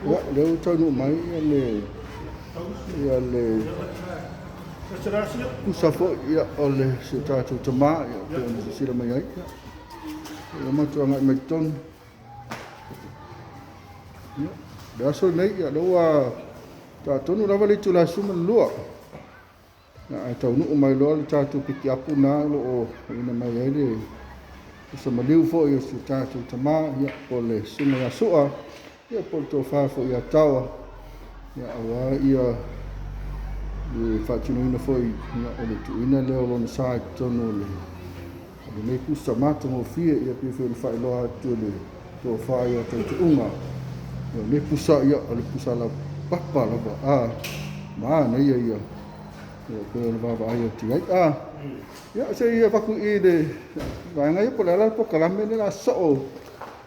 Ia, lea ua taunuu mai ia le ia le pusa foi ia o le si o tatou tama ia pei ona silasila mai ai. Ia, ia matou agai mai totonu. Ia, le aso lenei ia lea ua taatonu lava le itula e 12. Ae taunuu mai loa le tatou pikiapu na o lo o auina mai ai le pusa maliu foi o si o tatou tama, ia, po o le susuga ia Sua, ia, po o le tofa foi ia Taoa, ia, aua ia le faatinoina foi ia, o le tuuina lea o lona sa i totonu o le lenei pusa matagofie, ia, pei foi ona faailoa atu e le tofa ia Tautiuga. Ia, o lenei pusa, ia, o le pusa laupapa lava, a manaia ia, ia pei ona vaavaai atu i ai. A, ia, se i avatu i le vaega ia po o le a la le polokalame lea o le a sosoo,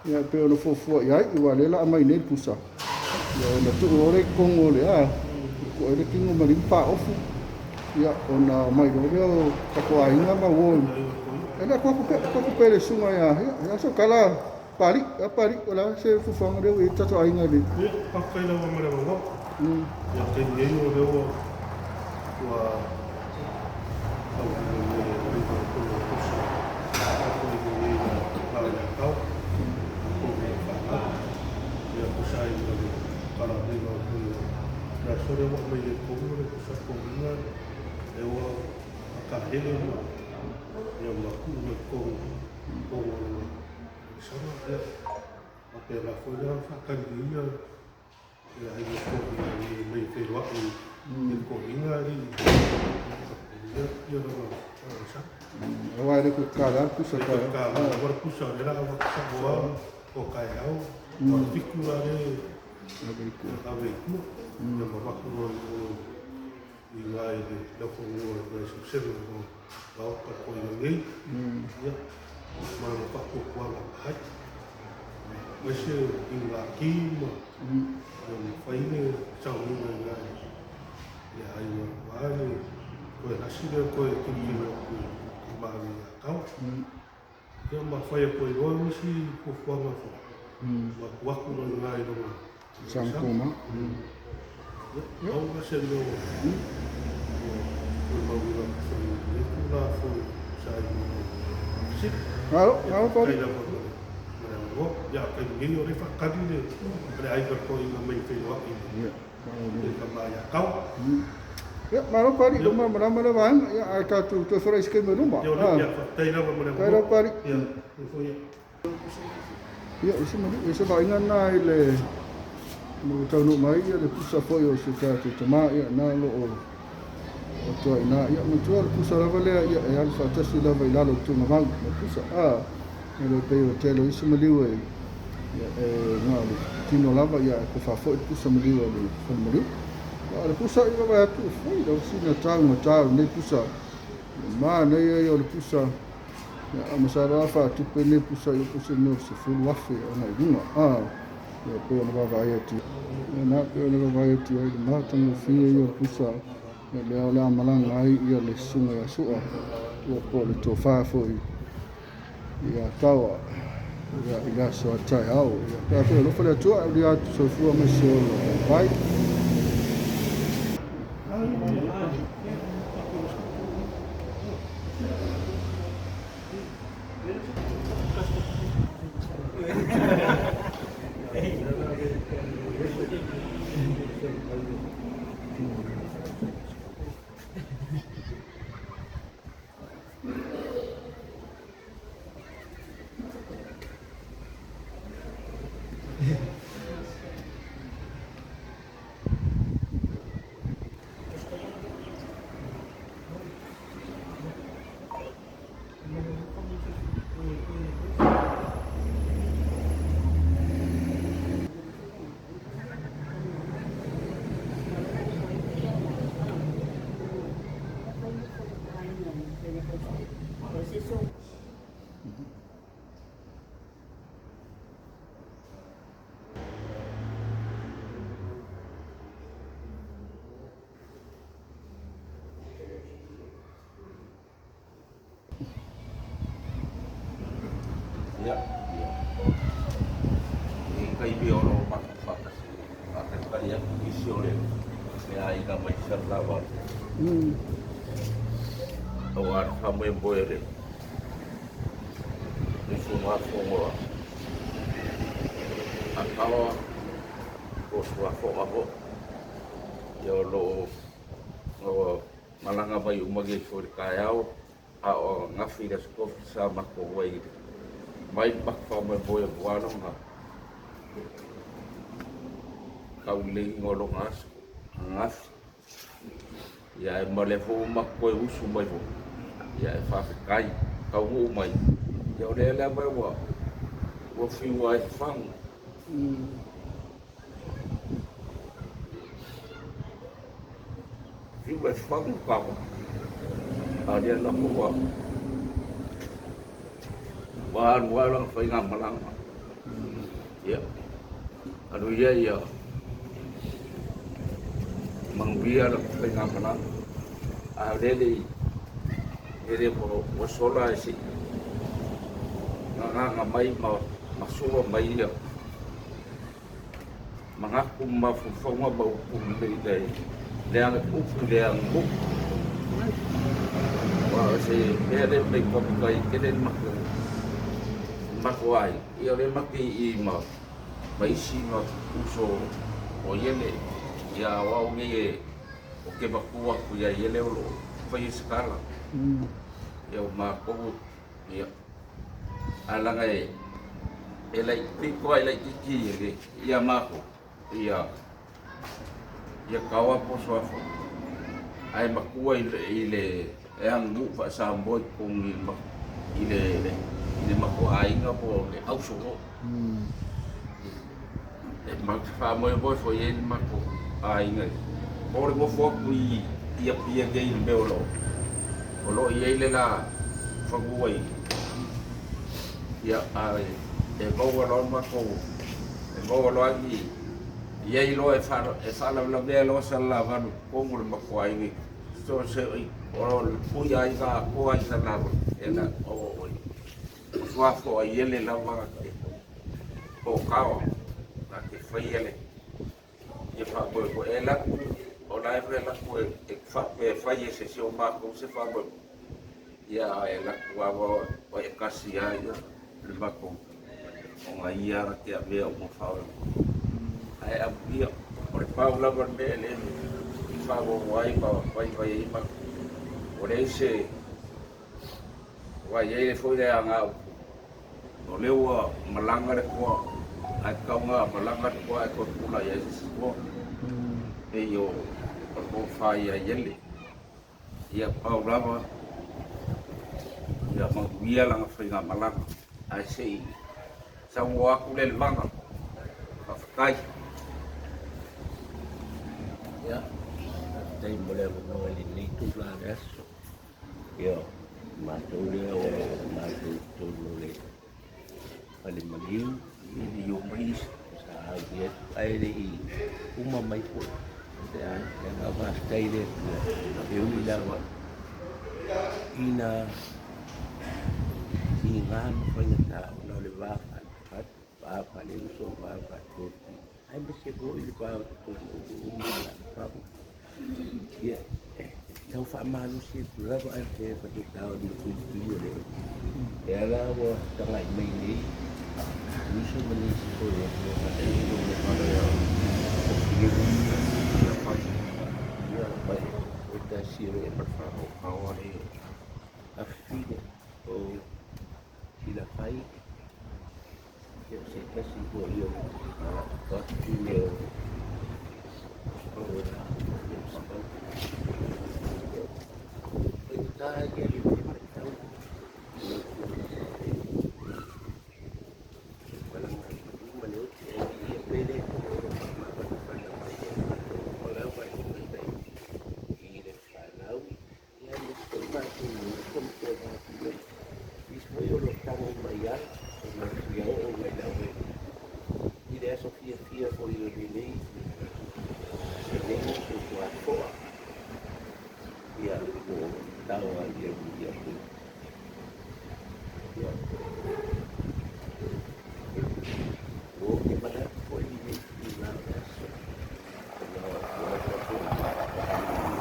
ia, pei ona fuafua i ai, aua o lea o le a aumai nei le pusa, ia, ona tuu loa lea i totonu o le a, tuu ai le tino ma lima faaofu, ia, ona omai loa lea o tatou aiga ma uo. E le atu atu pea, atu atu pea i le susuga ia, ia, se tala Pali, a Pali, o le a se fuafuaga lea ua i ai le tatou aiga i le. Ia, faafetai lava ma le avanoa. Ia, taimi nei o lea ua ua tauina nei e aiga o tonu o pusa faatoina nei la la ia tau o mea whanau. Ia, pusa ai ma le kala nei o foi o le aso lea ua aumai ai tonu le pusa togiga lea ua akahele ma ia ma tuu mai totonu totonu o lona saga. Ia, faapena foi la faatalilia le aiga togiga nei mai feiloai i le togiga ali ia ia lona saga. Aua e le toe tatala le pusa Le taeao. ka wara pusa o le la wa sa boa o kai au o le fiku la le Ave i tua. ave i tua ia ma vaku o i ngai le laufanua i ngai sesega o maota ko i nei ia ma le faapuapuaga hai aemaise i ngā ki ma ia ma fai le sauniga i ngai le aiga aua le toe lasi lea toe tilotilo atu i maali ia tau ia ma fai atu ai loa nisi fuafuaga foi ma atu atu loa i ina i lona Saga saga. toma. Ia, pau la se mea ua molimauina atu foi i lenei tulaga foi sa ai ma lau fesili. Malo, Ia, malo faafetai Pali. lava ma le ma le avanoa. Ia, taimi nei o lea e faatali le le aiga toeaina mai feiloai Ia, i le tama ia Tau. Ia, malo Pali, Ia, ua malamalama le vaega. Ia, ae tatou toe forai i se taimi o luma. ia, o le, ia, faafetai lava ma le Faafetai avanoa. lava Pali. Ia, foi ia. Ia, o se manu, o se vaaiga lena i le ua taunuu mai ia le pusa foi o si o tatou tama, ia, na o lo o atoa i ina. Ia, matua le pusa lava lea, ia, e alu faatasi lava i lalo o le tugamau, le pusa. A, e le pei o tele o isi maliu e, ia, e na o le tino lava, ia, e tofa foi le pusa maliu a le fale maliu. A o le pusa i vaavaai atu, foi lau sina taugata o lenei pusa. Manaia ia o le pusa. Ia, masalo lava faatupe lenei pusa i o se mea o 10,000 agai i luga. A, ia, pei ona vaavaai atu. Ia, na pei ona vaavaai atu ai le matagofie ia o le pusa. Ia, lea o le a malaga ai ia le susuga ia Sua, ia, po o le tofa foi ia Taoa, ia, i le aso a taeao. Ia, pe a foi alofa le Atua, aulia atu soifua ma se ola vaivai. Ia, ia. I taimi o lo o matou faatasi. Salelavalu. Aua le faamoemoe o le usugafono a Kaoa po o Suafoga foi. Ia o lo o malaga mai uma nei foi i le taeao, a o ananafi i le Aso Tofi sa matou ai mai le matou faamoemoe aua lona tauleleiina o lona aso ananafi. Ia ae ma o lea foi ua matou toe usu mai foi, ia e faafetai taunuu mai, ia o lea lava ua fiu lava e fafagu. Fiu e fafagu kava, a o lea lava ua alu lava lana faigamalaga. Ia, alu ia ia manuia lana faigamalaga. A o lea le i ua sola e se i gagaga mai ma sua mai ia manatu ma mafaufauga ma upu lelei i le upu i le aganuu. Aua o se mea lea e matou te tele le matou aiga, ia o lea matou te i i ma isi uso o Iele, ia a o au nei ou te matua atu ia Iele o lo o faia se tala. Ia o matou, ia, ae leaga e laitiiti lava e laitiiti ia matou, ia Kaoa po o Suafa, ae matua i le aganuu faa-Samoa i totonu i le matou aiga po o le auso foi. E matou te faamoemoe foi i ai le matou aiga po o le nofo atu i Apia nei i le mea o lo o i ai le la fanua i ia, ae e maua loa matou, e maua loa ni i ai loa e faalavelavea loa Salelavalu i totonu o le matou aiga so se o le pui aiga atoa i Salelavalu e na o Suafoa Iele lava te po o Kaoa na te faia le ia faamoemoe e laku o la e laku e faapea e fai e se o matou se faamoemoe ia e laku lava o e tasi lava ia le matou ona ia na te avea uma faamoemoe ae amuia o le pau lava le mea le i faaauau ai ma vaivai ai ma o leai se ua i ai le foi le aga upu o lea ua malaga le toa ae tatau ona malaga le toa ae toe tulai ai se isi toa pei o le tofa ia Iele. Ia pau lava ia manuia lana faigamalaga ae se i saunoa atu le Levaga. Faafetai. Ia, faafetai mo le avanoa i lenei itula o le aso. Ia, o matou lea o lo o matou i totonu o le fale maliu I o mai sa aulia atu, ae le i uma mai foi. Ia, na faafetai le Atua, e ui lava ina tiga ma faigata ona o le va va faaleuso, va faatoti, aemaise foi le va o totonu o nuu ma alaalafaga. Ia, e tau faamalosi atu lava ae pe faigata o le matuitui o le e ala ua tagai mai nei uso ma nisi foi o ia fai ia mai o tasi o ia ma le whanau le afifine o Silafai, ia o se tasi foi o afifine o faigata ia le matau malaga ma le oti ai ia pele o lo faamafanafana mai e matou uma lava e gata i le fanau ia ma foi matou uso ma toe matou nisi foi o lo o tago mai ai ona fia oo mai lava i le aso fiafia foi o lenei uso tuafoa ia o tau ai ia ia ia o te manatu foi i lenei tulaga o le aso ona o lava foi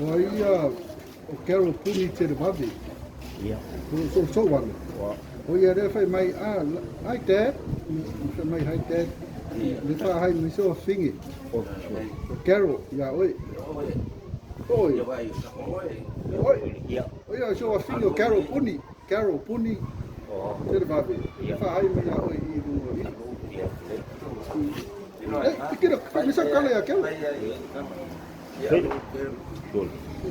O ia o Carol Puni te le vave. So so wale. O ia le fai mai a hi dad. Fai mai hi dad. Le fa hai mai so fingi. O Carol ia oi. Oi. Oi. O ia so fingi o Carol Puni. Carol Puni te le vave. Le fa hai mai ia oi i lunga i. Eh, kira fai mai sa kala ia Carol.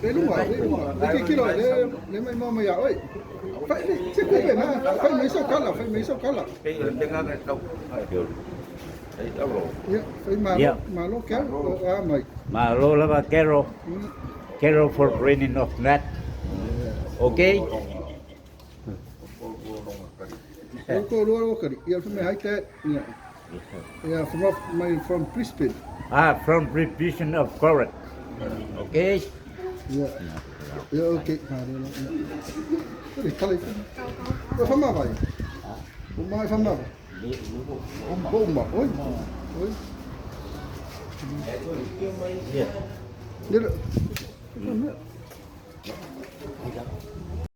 Le lunga, le lunga. Le kilo le le mai mama ia oi. Fai le se kupe na, fai mai so kala, fai mai so kala. Ia, fai malo, malo Carol, a mai. Malo lava Carol. Carol for bringing of net. Okay? O ko rua rua kari. Ia fai mai hai te. Ia. Ia from my from Brisbane. Ah, from Brisbane of Correct. Okay? Ia. Ia okay. Malo. Ia. Le kala. O fa mai. O mai fa mai. O ma, oi. Oi. Yeah. Le.